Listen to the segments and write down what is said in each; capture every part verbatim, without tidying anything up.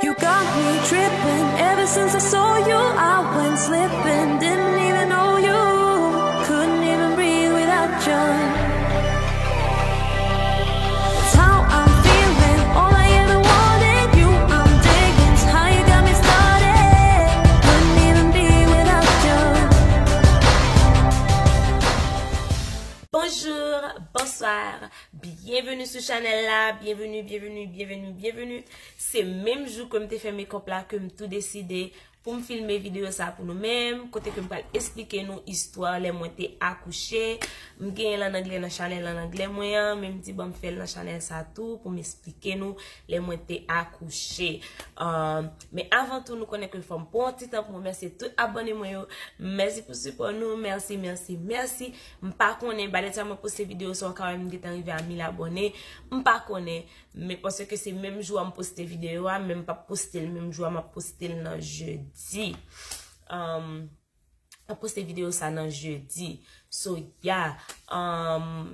You got me tripping. Ever since I saw you, I went slipping. Didn't even know you. Couldn't even breathe without you. It's how I'm feeling. All I ever wanted, you I'm digging. It's how you got me started. Couldn't even be without you. Bonjour, bonsoir, byenveni sou chanèl la, byenveni, byenveni, byenveni, byenveni. Se menm jou ke m te fè mekòp la ke m tou deside pou m filme videyo sa pou nou menm, kote ke m pral esplike nou istwa lè mwen te akouche. M genyen l an anglè nan chanèl an anglè mwen an, men m di ban m fè l nan chanèl sa tou pou m esplike nou lè mwen te akouche. Um, men avan tou, nou konnen ke fò m pran yon ti tan pou m remèsye tout abòne mwen yo. Mèsi pou sipò nou, mèsi, mèsi, mèsi. M pa konnen, by the time mwen poste videyo sa, w ka wè m gentan rive a mil abòne. M pa konnen, men paske se menm jou a m poste videyo a, men m p ap poste l menm jou a, m ap poste l nan jedi. Um, m ap poste videyo sa nan jedi. So, yeah. Um,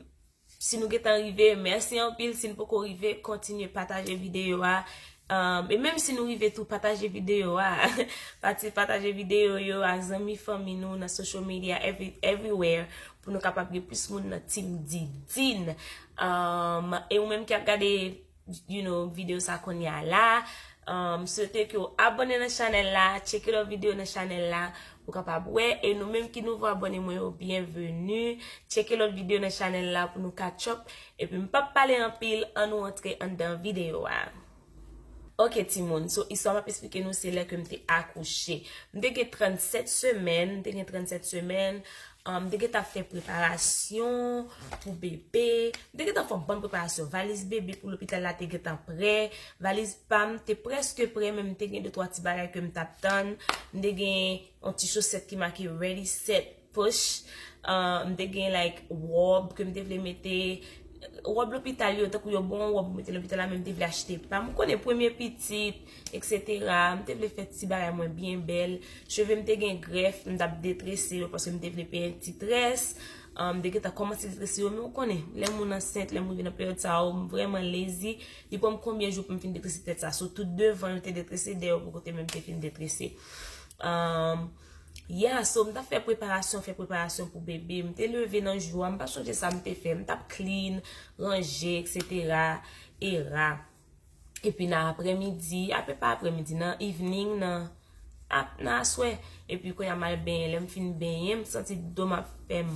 si nou gentan rive, mèsi anpil. Si n poko rive, kontinye pataje videyo a. Um, e menm si nou rive tou, pataje videyo a. Pati-, pataje videyo yo ak zanmi, fanmi nou nan social media, every, everywhere, pou nou kapab gen plis moun nan team Didine. Um, e ou menm ki ap gade, you know, videyo sa kounye a la, um, swete ke w abòne nan chanèl la, tcheke lòt videyo nan chanèl la, ou kapab wè. E nou menm ki nouvo abòne mwen yo, byenveni. Tcheke lòt videyo nan chanèl la pou nou catch up. Epi m p ap pale anpil, ann nou antre anndan videyo a. Ok, timoun, so istwa m ap esplike nou se lè ke m te akouche. M te gen trannsèt semèn, m te gen trannsèt semèn, um, m te gentan fè preparasyon pou bebe. M te gentan fè yon bann preparasyon. Valiz bebe pou lopital la te gentan prè. Valiz pa m te prèske prè, men m te gen de twa ti bagay ke m t ap tann. M te gen yon ti chosèt ki make ready, set, push. Uh, m te gen, like, wòb ke m te vle mete. Wòb lopital yo, tankou yo bon wòb pou mete lopital la, men m te vle achte pa m. Ou konnen, premye pitit, et cetera. M te vle fè ti bagay mwen byen bèl. Cheve m te gen grèf, m t ap detrese yo paske m te vle peye ti très. Uh, m te gentan kòmanse detrese yo, men ou konnen, lè moun ansent, lè moun rive nan peryòd sa yo, m vrèman lazy. Li pran m konbyen jou pou m fin detrese tèt sa? So, tout devan yo te detrese, dèyè yo poko te menm te fin detrese. Um, yeah, so m t ap fè preparasyon, fè preparasyon pou bebe. M te leve nan jou a, m pa sonje sa m te fè. M t ap clean, ranje, et cetera, era. Epi nan aprèmidi, ape pa aprèmidi, nan evening, nan, ap, nan aswè. Epi kounye a m al benyen. Lè m fin benyen, m santi do m ap fè m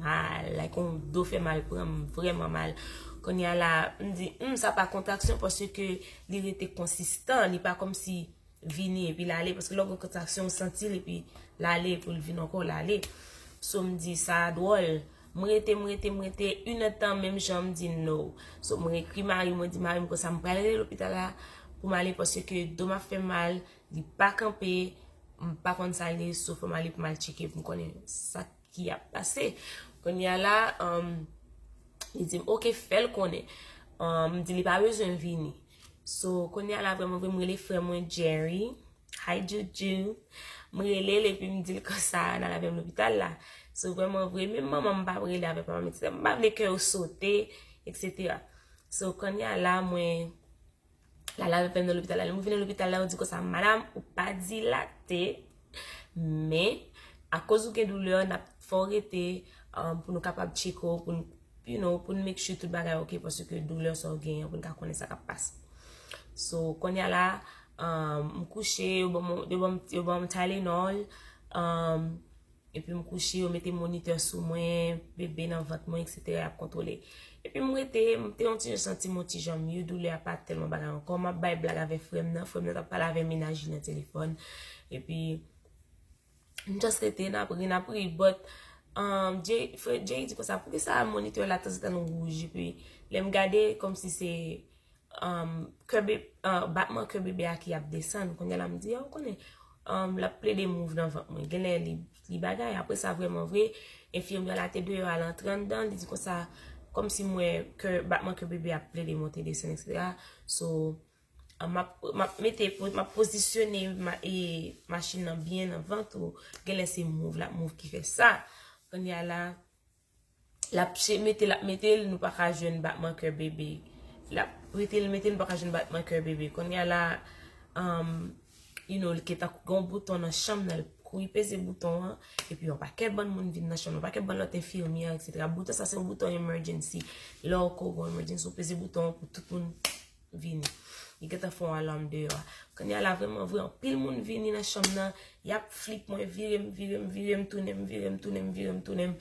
mal. Like, yon do fè mal pran m vrèman mal. Kounye a la, m di, hmm, sa pa kontraksyon, paske li rete konsistan. Li pa kòmsi vini epi l ale, paske lè w gen kontraksyon, w santi l epi l ale, epi l vin ankò, l ale. So, m di, sa dwòl. M rete, m rete, m rete, inèdtan, menm jan, m di no. So, mwen ekri mari, mwen di mari m konsa, m pral rele lopital la pou m ale, paske do m ap fè mal, li pa kanpe, m pa konn sa l ye, so fò m ale pou m al tcheke pou m konnen sa ki ap pase. Kounye a la, um, li di m, ok, fè l konnen. Um, m di li pa bezwen vini. So, kounye a la, vrèman vre, m rele frè mwen Jerry. Hi, Juju. M rele l epi m di l konsa, n al avè m lopital la. So, vrèman vre, menm manman m pa rele avè papa m, et cetera. M pa vle kè yo sote, et cetera. So, kounye a la, mwen, l al avè m nan lopital la. Lè m rive nan lopital la, yo di konsa, madam, ou pa dilate, men, akoz ou gen doulè, n ap fè w rete, um, pou nou kapab tcheke w, pou n, you know, pou n make sure tout bagay ok, paske doulè sa w genyen, pou n ka konnen sa k ap pase. So, kounye a la, um, m kouche, yo ban m, yo ban m, yo ban m Tylenol, um, epi m kouche, yo mete monitè sou mwen, bebe nan vant mwen, et cetera, y ap kontwole. Epi m rete, m te yon ti jan santi m yon ti jan mye, doulè a pa tèlman bagay ankò. M ap bay blag avè frè m nan, frè m nan t ap pale avè mennaj li nan telefòn. Epi, m just rete, n ap ri, n ap ri, but, um, Jay, frè, Jay di konsa, poukisa monitè la tanzantan l wouj? Epi, lè m gade, kòmsi se um, kè be-, uh, batman kè bebe a ki ap desann. Kounye a la, m di, a, ou konnen, um, l ap plede move nan vant mwen. Genlè li, li bagay. Apre sa, vrèman vre, enfimyè la te deyò al antre anndan. Li di konsa, kòmsi m wè kè, batman kè bebe a ap plede monte desann, et cetera. So, uh, m ap, m ap mete, m ap pozisyone ma-, e, machin nan byen nan vant ou. Genlè se move, l ap move ki fè sa. Kounye a la, l ap che-, mete, l ap mete l, nou pa ka jwenn batman kè bebe. L ap mete l, mete l, nou pa ka jwenn batman kè bebe. Kounye a la, um, you know, li gentan gen yon bouton nan chanm nan, li kouri peze bouton an, epi yon pakèt bann moun vin nan chanm nan, yon pakèt bann lòt enfimyè, etsetera. Bouton sa se yon bouton emergency. Lè w ko gen yon emergency, ou peze bouton an pou tout moun vini. Li gentan fè yon alarm deyò a. Kounye a la, vrèman vre, anpil moun vini nan chanm nan, y ap flip mwen, vire m, vire m, vire m, tounen m, vire m, tounen m, vire m, tounen m,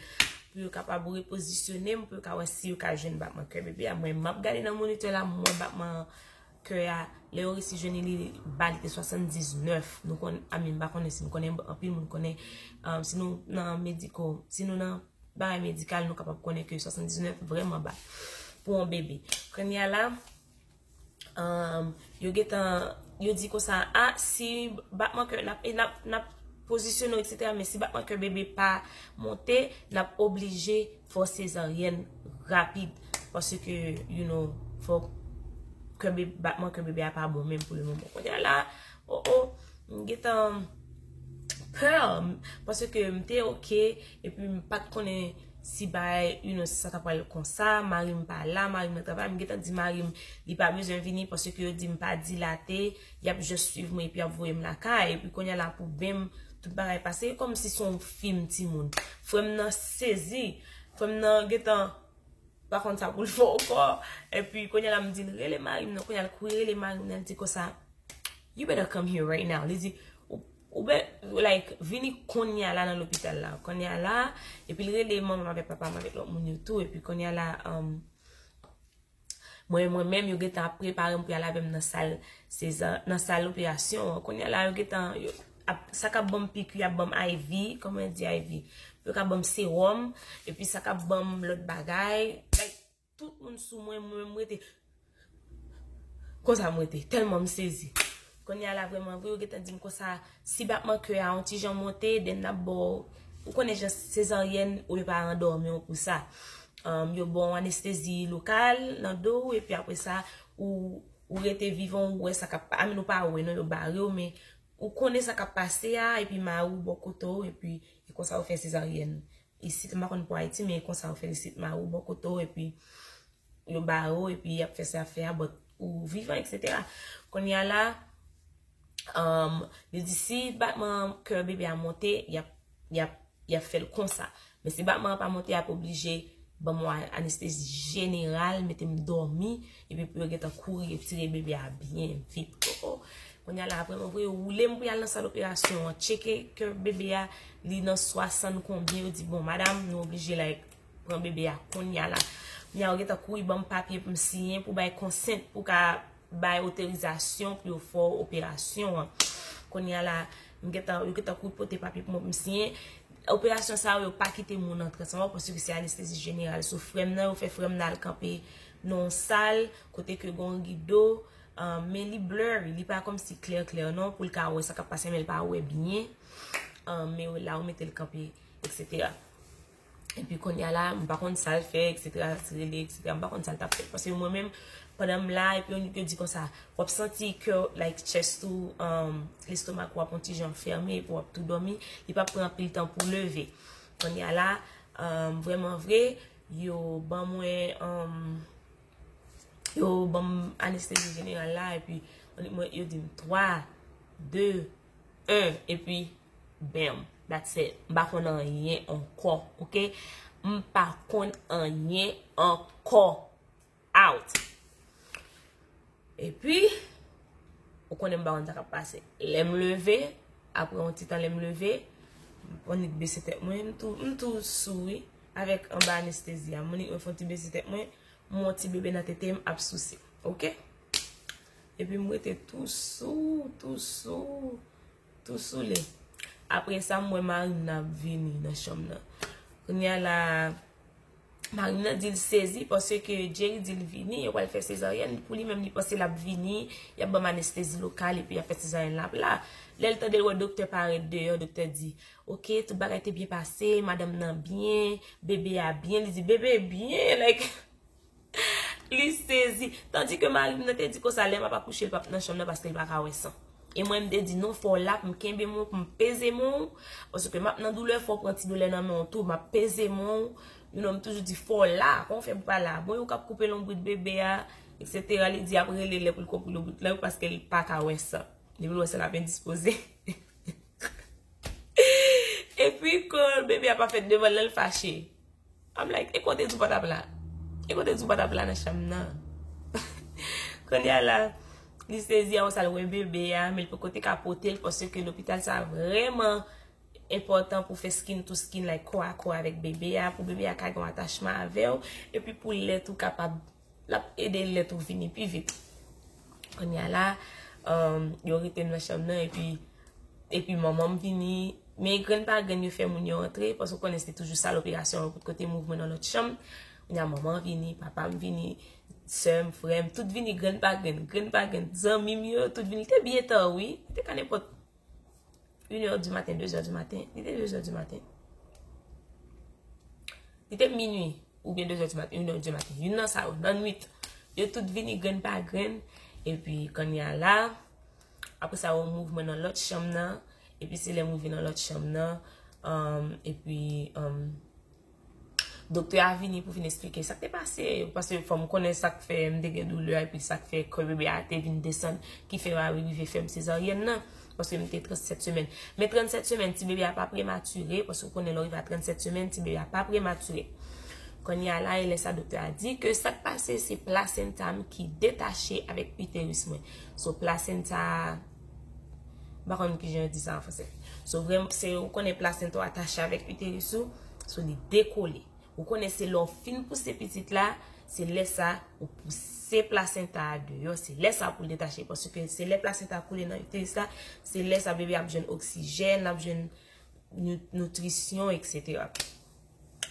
pou yo kapab repozisyone m, pou yo ka wè si yo ka jwenn batman kè bebe a. Mwen, m ap gade nan monitè la, m wè batman kè a, lè yo resi jwenn li, li ba li te swasanndiznèf. Nou konn, I mean, m pa konnen si nou konnen, anpil moun konnen, um, si nou nan mediko, si nou nan bagay medikal, nou kapab konnen ke swasanndiznèf vrèman ba pou yon bebe. Kounye a la, um, yo gentan, yo di konsa, a, si batman kè, n ap, e n ap, n ap pozisyone w, etsetera, men si batman kè bebe pa monte, n ap oblije fè w sezaryèn rapid. Paske, you know, fò kè bebe, batman kè bebe a pa bon menm pou le moman. Kounye a la, o, o, m gentan pè, paske m te oke, epi m pa t konnen si bagay, you know, si sa ta pral konsa, mari m pa la, mari m nan travay, m gentan di mari m, li pa bezwen vini, paske yo di m pa dilate, y ap jis swiv mwen, epi y ap voye m lakay, epi kounye a la pou ben m, tout bagay pase, e kòmsi se yon fim timoun. Frè m nan sezi, frè m nan gentan pa konn sa pou l fè ankò, epi kounye a la m di l rele mari m nan, kounye a l kouri rele mari m nan, l di konsa, you better come here right now. Li di, ou, ou be, like, vini kounye a la nan lopital la. Kounye a la, epi l rele manman m avèk papa m avèk lòt moun yo tou. Epi kounye a la, um, mwen, mwen menm, yo gentan ap prepare m pou y al avè m nan sal seza, nan sal operasyon an. Kounye a la, yo gentan, yo, ap, sa k ap ban m piki, y ap ban m I V, kòman yo di I V? Yo ka ban m sewòm, epi sa k ap ban m lòt bagay. Like, tout moun sou mwen, mwen, mwen rete konsa, mwen rete tèlman m sezi. Kounye a la, vrèman vre, yo gentan di m konsa, si batman kè a yon ti jan monte, then n ap ba w, ou konnen jan sezaryèn, ou yo pa andòmi w pou sa. Um, yo ba w anestezi lokal nan do w, epi apre sa, ou, ou rete vivan, ou wè sa k ap, I mean, ou pa wè non, yo bare w, men ou konnen sa k ap pase a, epi mari w bò kote w, epi e konsa yo fè sezaryèn isit, m pa konn pou Ayiti, men e konsa yo fè l isit, mari w bò kote w, epi yo bare w, epi y ap fè sa y ap fè a, but ou vivan, etsetera. Kounye a la, um, yo di si batman kè bebe a monte, y ap, y ap, y ap fè l konsa. Men si batman an pa monte, y ap oblije ban m yon anestezi jeneral, mete m dòmi, epi pou yo gentan kouri retire bebe a byen vit. Oh, oh. Kounye a la, vrèman vre, yo woule m pou y al nan sal operasyon an, tcheke kè bebe a, li nan swasannkonbyen, yo di, bon, madam, nou oblije, like, pran bebe a kounye a la. Kounye a, yo gentan kouri ban m papye pou m siyen, pou bay konsent, pou ka bay otorizasyon pou yo fè w operasyon an. Kounye a la, m gentan, yo gentan kouri pote papye pou mwen pou m siyen. Operasyon sa yo, yo pa kite moun an trans ankò, paske se anestezi jeneral sou frè m nan, yo fè frè m nan al kanpe nan yon sal, kote ke gen yon rido, um, men li blurry, li pa kòmsi klè klè non, pou l ka wè sa k ap pase, men l pa wè byen. Um, men la, yo mete l kanpe, etsetera. Epi kounye a la, m pa konn sa l fè, etsetera, si rele, etsetera. M pa konn sa l t ap fè. Paske mwen menm, pandan m la, epi yo, yo di konsa, w ap santi kè, like, chest ou, um, lestomak ou ap yon ti jan fèmen, epi w ap tou dòmi, li p ap pran anpil tan pou leve. Kounye a la, um, vrèman vre, yo ban mwen, um, yo ban m anestezi jeneral la, epi mwen, yo di m twa, de, en, epi bam, that's it. M pa konn anyen ankò, oke? M pa konn anyen ankò. Out. Epi, ou konnen m pa konn sa k ap pase. Lè m leve, apre yon ti tan lè m leve, m annik bese tèt mwen, m tou, m tou sou wi, avèk anba anestezi a. M annik mwen fè yon ti bese tèt mwen, m wè yon ti bebe nan tete m ap souse. Oke? Epi m rete tou sou, tou sou, tou soule. Apre sa, m wè mari m nan ap vini nan chanm nan. Kounye a la, mari m nan di l sezi paske Jerry di l vini, yo pral fè sezaryèn. Pou li menm, li panse l ap vini, y ap ban m anestezi lokal, epi y ap fè sezaryèn la ap la. Lè l tande l wè doktè parèt deyò, doktè di, oke, tout bagay te byen pase, madanm nan byen, bebe a byen. Li di, bebe byen, like, li sezi. Tandi ke mari m nan te di konsa, lè m ap akouche, l p ap nan chanm nan paske l pa ka wè san. E mwen, m te di, non, fò w la pou m kenbe men w, pou m peze men w. Paske m ap nan doulè, fò w pran ti doulè nan men w tou, m ap peze men w. You know, m toujou di, fò w la, kòman w fè pou pa la? Bon, yo k ap koupe lonbrit bebe a, etsetera. Li di, ap rele lè pou l koupe lonbrit la, paske l pa ka wè san. Depi l wè sa l ap endispoze. Epi, kon bebe a pa fèt devan l, l fache. I'm like, e kote di w pa t ap la? E kote di w pa t ap la nan chanm nan? Kounye a la, li sezi a, konsa l wè bebe a, men l poko te ka pote l, paske lopital sa vrèman enpòtan pou fè skin to skin, like, kò a kò avèk bebe a, pou bebe a ka gen yon atachman avè w, epi pou lèt ou kapab, l ap ede lèt ou vini pi vit. Kounye a la, um, yo rete m nan chanm nan, epi, epi manman m vini, men grenn pa grenn yo fè moun yo antre, paske w konnen se toujou sa loperasyon an, kote mouvman nan lòt chanm. Kounye a manman vini, papa m vini, sè m, frè m, tout vini grenn pa grenn, grenn pa grenn, zanmi m yo, tout vini. Li te byen ta, wi. Li te ka nenpòt inè di maten, dezè di maten. Li te dezè di maten. Li te minui oubyen dezè di maten, inè di maten. Youn nan sa yo, nan nwit. Yo tout vini grenn pa grenn. Epi, kounye a la, apre sa, yo mouv mwen nan lòt chanm nan. Epi, se lè m rive nan lòt chanm nan. Um, epi, um, Doktè a vini pou vin eksplike sa k te pase, paske fò m konnen sa k fè m te gen doulè a, epi sa k fè kè bebe a te vin desann, ki fè yo rive fè m sezaryèn nan, paske m te trannsèt semèn. Men trannsèt semèn, ti bebe a pa prematire, paske w konnen lè w rive a trannsèt semèn, ti bebe a pa prematire. Kounye a la, e lè sa doktè a di ke sa k pase, se plasenta m ki detache avèk iteris mwen. So, plasenta a, m pa konn kijan yo di sa an fransè. So, vrèman, se, ou konnen plasenta w atache avèk iteris ou, so, li dekole. Ou konnen se lè w fin pouse pitit la, se lè sa ou pouse plasenta a deyò, se lè sa pou l detache, paske se lè plasenta koule nan iteris la, se lè sa bebe ap jwenn oksijèn, l ap jwenn nou-, nitrisyon, etsetera.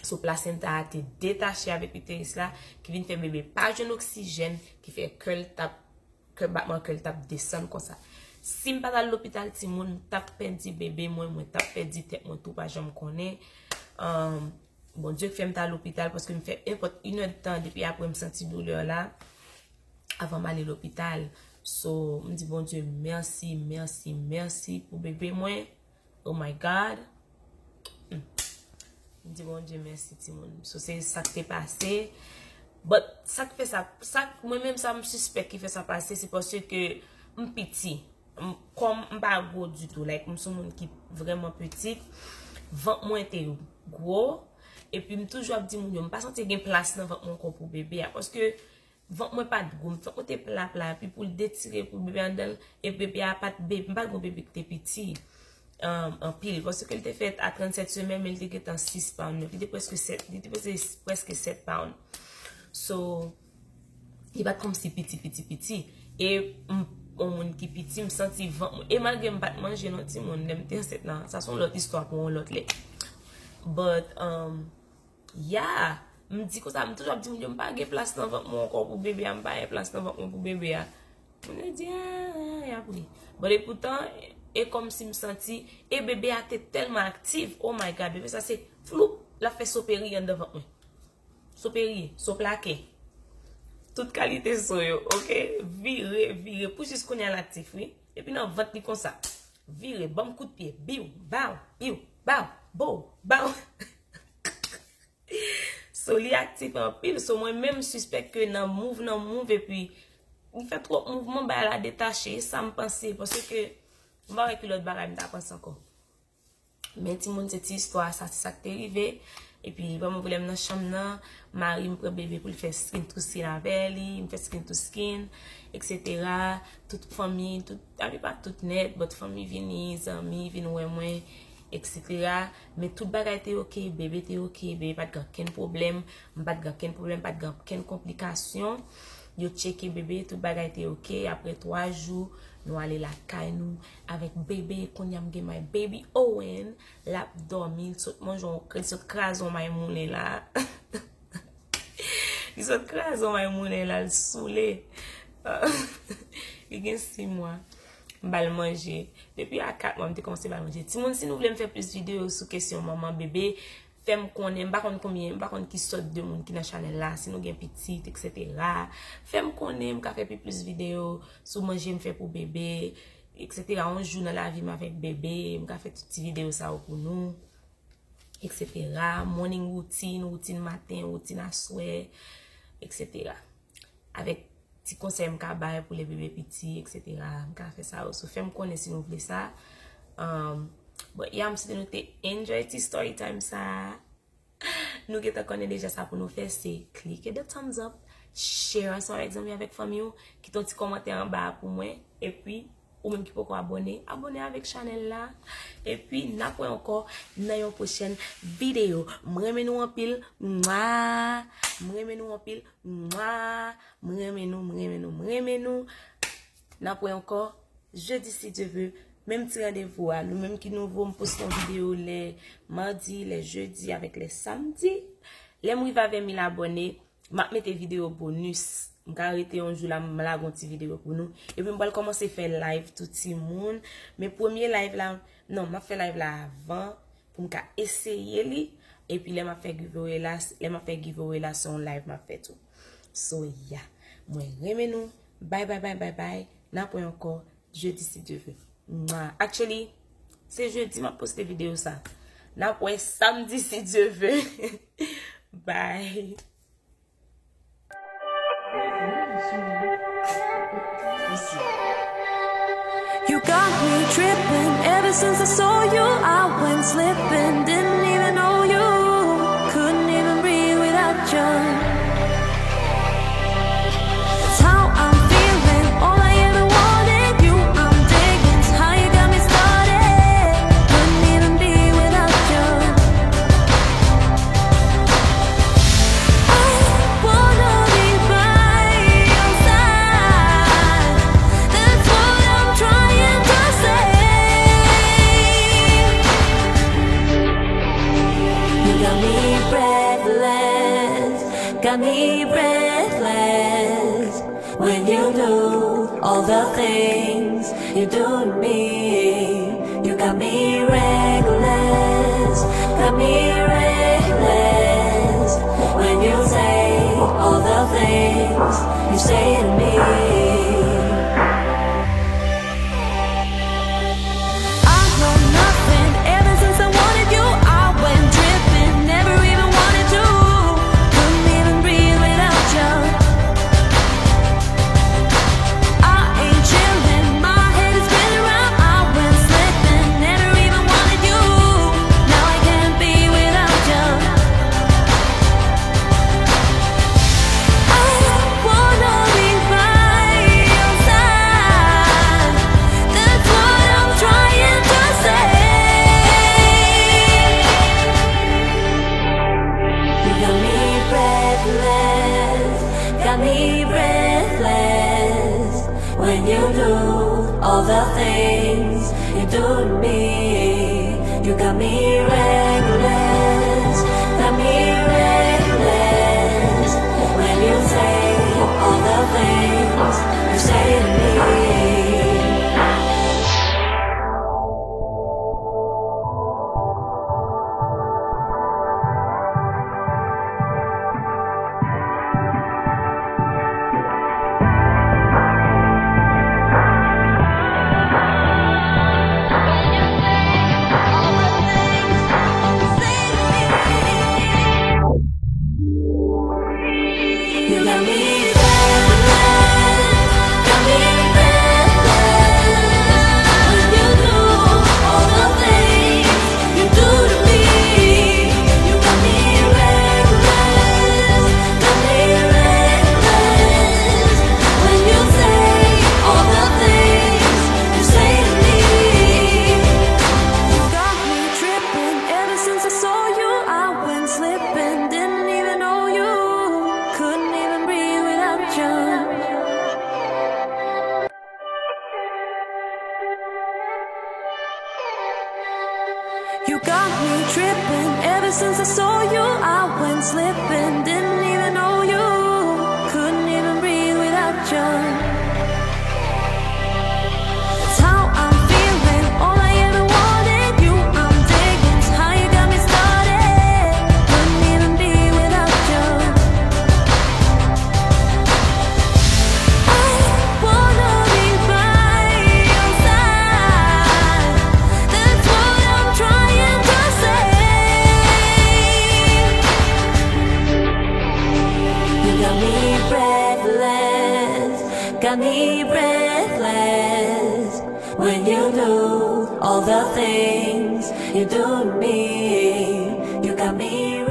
So, plasenta a te detache avèk iteris la, ki vin fè bebe pa jwenn oksijèn, ki fè kè l t ap, kè batman kè l t ap desann konsa. Si m pa t al lopital timoun, m t ap pèdi bebe mwen, mwen t ap pèdi tèt mwen tou, pa janm konnen. Um, Bondye k fè m t al lopital, paske m fè nenpòt inèdtan depi apre m santi doulè la, avan m ale lopital. So, m di Bondye mèsi, mèsi, mèsi pou bebe mwen. Oh my God. Hmm. M di Bondye mèsi, timoun. So, se sa k te pase. But, sa k fè sa, sa k, mwen menm sa m sispèk ki fè sa pase, se paske m piti. M, kòm m pa gwo ditou, like, m se yon moun ki vrèman pitit, vant mwen te gwo, epi m toujou ap di moun yo, m pa santi gen plas nan vant mwen ankò pou bebe a, paske vant mwen pa t gwo, vant mwen te pla pla, epi pou l detire pou bebe anndan l, e bebe a pa t, be-, m pa t gen yon bebe ki te piti, um, anpil, paske l te fèt a trannsèt semèn, men l te gentan sis pound, li te prèske sèt, li te prèske, prèske sèt pound. So, li pa t kòmsi piti, piti, piti. E m, yon moun ki piti, m santi vant mwen. E malgre m pa t manje non, timoun, lè m te ansent nan, sa se yon lòt istwa pou yon lòt lè. But, um, yeah, m di konsa, m toujou ap di moun yo, m pa gen plas nan vant mwen ankò pou bebe a, m pa gen plas nan vant mwen pou bebe a. Moun yo di, ah, y ap ri. But epoutan, e kòmsi m santi, e bebe a te tèlman aktif, oh my God, bebe sa se floup, l ap fè so peri anndan vant mwen. So peri, so plake. Tout kalite so yo, oke? Vire, vire. Pou jis kounye a l aktif, wi. Epi nan vant li konsa. Vire, ban m kout pye. Biw, baw, biw, baw, bow, baw. So, li aktif anpil. So, mwen menm, m sispèk ke nan mouv, nan mouv, epi li fè twòp mouvman, bagay la detache. E sa m panse, paske m pa wè ki lòt bagay m ta panse ankò. Men timoun, se ti istwa sa, se sa k te rive. Epi, pandan m voulè m nan chanm nan, mari m pran bebe pou l fè skin to skin avè li, m fè skin to skin, etsetera. Tout fanmi, tout, api pa tout nèt, but fanmi vini, zanmi vin wè mwen, etsetera. Men tout bagay te oke, bebe te oke, bebe pa t gen okenn pwoblèm, m pa t gen okenn pwoblèm, pa t gen okenn konplikasyon. Yo tcheke bebe, tout bagay te oke. Apre twa jou, nou ale lakay nou avèk bebe. Kounye a m gen my baby Owen, l ap dòmi, l sot manje, li sot kraze yon may moulen la. Li sot kraze yon may moulen la, l soule. Li gen sis mwa. M ba l manje. Depi a kat mwa, m te kòmanse ba l manje. Timoun, si nou vle m fè plis videyo sou kesyon manman bebe, fè m konnen, m pa konn konbyen, m pa konn ki sòt de moun ki nan chanèl la, si nou gen pitit, etsetera. Fè m konnen, m ka fè pi plis videyo sou manje m fè pou bebe, etsetera. Yon jou nan lavi m avèk bebe, m ka fè tout ti videyo sa yo pou nou, etsetera. Morning routine, woutin maten, woutin aswè, etsetera. Avèk ti konsèy m ka bay pou lè bebe piti, et cetera. M ka fè sa yo. So, fè m konnen si nou vle sa. Um, but yeah, m swete nou te enjoy ti story time sa. Nou gentan konnen deja sa pou nou fè, se klike the thumbs up, share ansanm avèk zanmi, avèk fanmi w, kite yon ti kòmantè anba a pou mwen, epi ou menm ki poko abòne, abòne avèk chanèl la. Epi n ap wè ankò nan yon pwochèn videyo. M renmen nou anpil. Mwa! M renmen nou anpil. Mwa! M renmen nou, m renmen nou, m renmen nou. N ap wè ankò jedi si Dye vle. Menm ti randevou a, nou menm ki nouvo, m poste yon videyo lè madi, lè jedi avèk lè samdi. Lè m rive a ven mil abòne, m ap mete videyo bonis. M ka rete yon jou la, m lage yon ti videyo pou nou. Epi m pral kòmanse fè live tou timoun. Men premye live la, non, m ap fè live la avan pou m ka eseye li. Epi lè m ap fè giveaway la, lè m ap fè giveaway la, se yon live m ap fè tou. So, yeah. Mwen renmen nou. Bye, bye, bye, bye, bye. N ap wè ankò jedi si Dye vle. Mwa. Actually, se jedi m ap poste videyo sa. N ap wè samdi si Dye vle. Bye. You got me tripping. Ever since I saw you, I went slipping. Didn't even know you. Couldn't even breathe without you. That's how I'm feeling. All I ever wanted, you I'm digging. How you got me started. Couldn't even be without you. I wanna be by your side. That's what I'm trying to say. You got me breathless, got me breathless. When you do all the things you do to me, you got me reckless, got me reckless. When you say all the things you say to me. I know nothing. Ever since I wanted you, I went tripping. Never even wanted you. Couldn't even breathe without you. I ain't chillin'. My head is spinning round. I went slipping. Never even wanted you. Now I can't be without you. I wanna be by your side. That's what I'm trying to say. You got me breathless, got me breathless. When you do all the things you do to me, you got me reckless, got me reckless. When you say all the things you say to me. You got me breathless, got me breathless. When you do all the things you do to me, you got me reckless, got me reckless. When you say all the things you say to me, you got me tripping. Ever since I saw you, I went slipping. Didn't even know you. Couldn't even breathe without you. You got me tripping. Ever since I saw you, I went slipping. Didn't even know you. Couldn't even breathe without you. That's how I'm feeling. All I ever wanted, you I'm digging. How you got me started. Couldn't even be without you. I wanna be by your side. That's what I'm trying to say. Me breathless when you do all the things you do to me. You got me